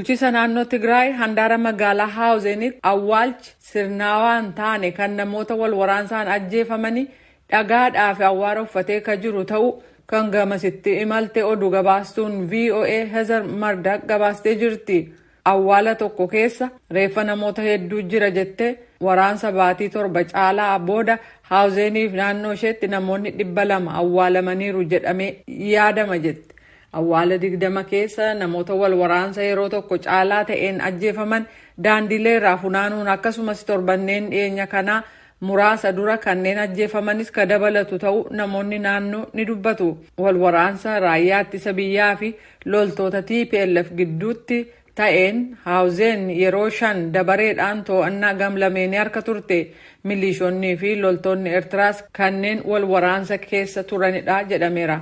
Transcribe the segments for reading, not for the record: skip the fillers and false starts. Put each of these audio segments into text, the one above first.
Bulchiisa naannoo Tigraay handaara magaalaa Haawuzeenitti awwaalchi sirnaawaa hin taane kan namoota wal waraansaan ajjeefamanii dhagaadhaa fi awwaara uffatee ka jiru ta'uu kan gamasitti imalte oduu gabaastuun VOA Heather Murdock gabaastee jirti. Awwaala tokko keessa reeffa namoota hedduu jira jettee, waraansa baatii 7 caalaa booda Haawuzeeniif naannoo isheetti namoonni 200 awwaalamaniiru jedhamee yaadama jette. Awwaala 20 keessa namoota wal waraansa yeroo tokko caalaa ta'een ajjeefaman daandilee irraa funaanuun, akkasumas torbanneen dhiyeenya kanaa muraasa dura kanneen ajjeefamanis ka dabalatu ta'uu namoonni naannoo ni dubbatu. Wal waraansa raayyaa ittisa biyyaa fi loltoota TPLF gidduutti ta'een Haawuzeen yeroo shan dabareedhaan to'annaa gamlameenii harka turte. Miliishonnii fi loltoonni Eertiraas kanneen wal waraansa keessa turanidha jedhameera.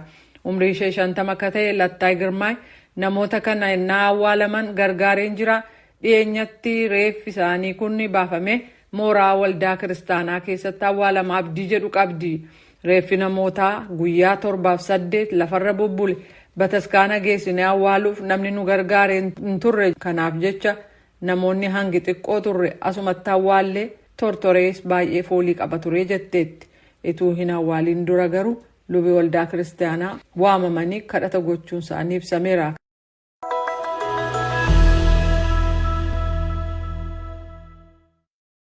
Umrii ishee 50 akka ta'e Lattaay Girmaay namoota kana innaa awwaalaman gargaareen jira. Dhiyeenyatti reeffi isaanii kun baafamee mooraa waldaa kiristaanaa keessatti awwaalama abdii jedhu qabdi. Reeffi namootaa guyyaa torbaaf saddeet lafarra bubbule bataskaana geessinee awwaaluuf namni nu gargaare hin turre. Kanaaf jecha namoonni hangi xiqqoo turre asumatti awwaallee, tortorees baay'ee foolii qaba ture jetteetti. Ituu hin awwaaliin dura garuu lubi waldaa kiristaanaa waamamanii kadhata gochuun isaanii ibsameera.